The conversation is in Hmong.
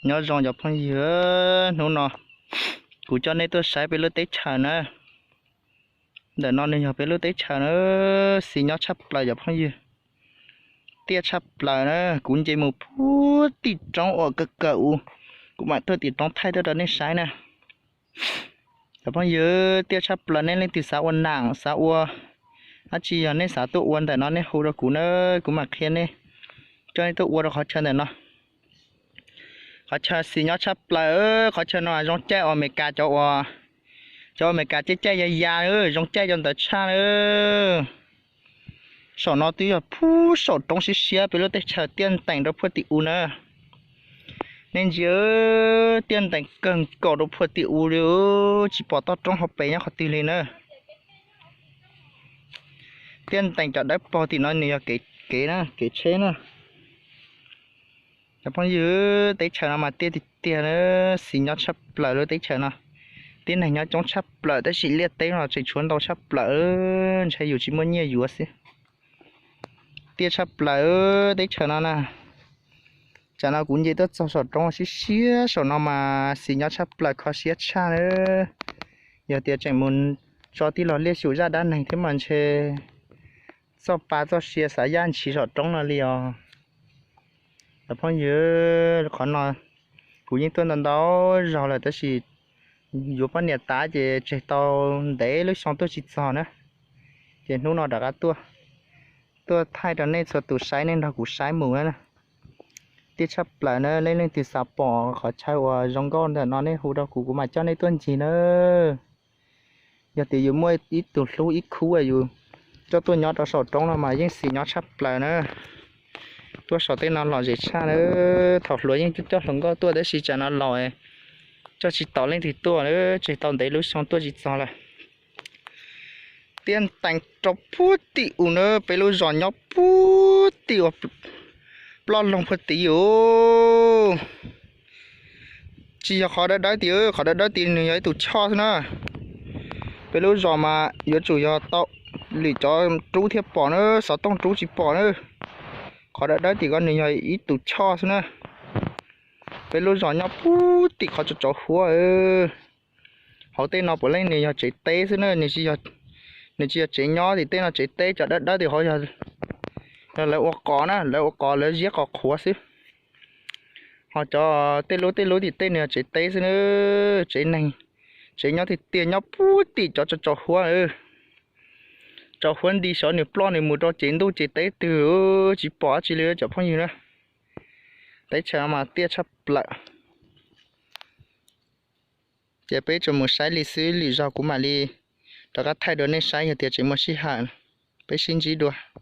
Nyob zoo cov phooj ywg, hnub no kuv coj nej tuaj saib peb lub teb chaws na. Ntawm no nws yog peb lub teb chaws na, xis nyob tshaj plaws cov phooj ywg. Tiaj tshaj plaws na, kuv nce mus puag tim roob uas kawg kawg u, kuv mam tuaj tim roob thaij tuaj rau nej saib na. Cov phooj ywg, tiaj tshaj plaws, nej leej twg xav ua nam xav ua dab tsi, yog nej xav tuaj ua ntawm no nej hu rau kuv na, kuv mam qhia nej, coj nej tuaj ua rau qhov chaw ntawm no. Qhov chaw xis nyob tshaj plaws, qhov chaw no zoo caij uas Amelikas cov uas, cov Amelikas caij caij ya ya, zoo caij cov ntawd tshaj na. Saum no twb yog puag saum roob siab siab peb lub teb chaws tiaj ntees rau puag tim u na. Nej ntsia, tiaj ntees kawg nkaus rau puag tim u li, tsis pom toj roob hauv pes nyob qhov twg li na. Tiaj ntees cov dawb paug tim no nws yog kev, kev na, kev tsheb na. Cov phooj ywg, teb chaws no mas tiaj tiag tiag na, xis nyob tshaj plaws lub teb chaws no. Tib neeg nyob coob tshaj plaws tab sis liaj teb no tseem tshuav ntau tshaj plaws, ntshe yus tsis muaj nyiaj yuav xwb. Tiaj tshaj plaws teb chaws no na. Tsam no kuv nce tuaj txog saum roob siab siab saum no mas xis nyob tshaj plaws kho siab tshaj na. Yog tias tseem mus tso tij laug liaj xyum zaj dab neeg thiab mas ntshe txoj pa txoj sia xav yaj ntshiv saum roob no li os. Cov phooj ywg, qhov no kuv yeej tuaj ntau ntau zaug lawm tab sis yuav poj niam tav ces tseg tau ntev lub xyoo tuaj tsis txog na. Ces hnub no rov qab tuaj, tuaj thaij rau nej txhua tus saib, nej nrog kuv saib mus na. Tiaj tshaj plaws na, nej leej twg xav pom qhov chaw uas zoo nkauj ntawm no nej hu rau kuv, kuv mam coj nej tuaj ncig na. Yog tias yus muaj ib tug hlub ib khub yus coj tuaj nyob rau saum roob no mas yeej xis nyob tshaj plaws na. Tuaj saum tej no lom zem tshaj na. Thaum hluas yeej coj hluas nkauj tuaj tab sis tsam no laus coj tsis tau leej twg tuaj, tseg tau ntev lub xyoo tuaj tsis txog lawm. Tiaj ntees rau puag tim u na, peb lub zos nyob puag tim uas ploj loog puag tim u. Tsis yog qhov dawb dawb tim, qhov dawb dawb tim nws yog ib tug choj xwb na. Peb lub zos mas yuav tsum yog tau lwm cov rub thiaj pom na, xov tooj rub tsis pom na. Qhov dawb dawb tim ko nws yog ib tug choj xwb na. Peb lub zos nyob puag tim qhov tsaus tsaus huab. Hauv tej no puav leej nws yog tsev teb xwb na, nws tsis yog tsev nyob tim tej no, tsev teb cov dawb dawb tim hauv yog lawv ua qos na, lawv ua qos lawv ziab qos qhuav xwb. Ho cov tej lub tej lub tim tej nws yog tsev teb xwb na, tsev neeg, tsev nyob tiag tiag nyob puag tim cov tsaus tsaus huab. Tsaus huab nti xyov nws ploj nws mus rau ces ntuj ces teb twg tsis pom dab tsi li cov phooj ywg na. Teb chaws mas tiaj tshaj plaws. Ces peb tsuas mus saib li xwb, lwm zaug kuv mam li rov qab thaij dua nej saib yog tias tseem muaj sij hawm. Peb sib ntsib dua.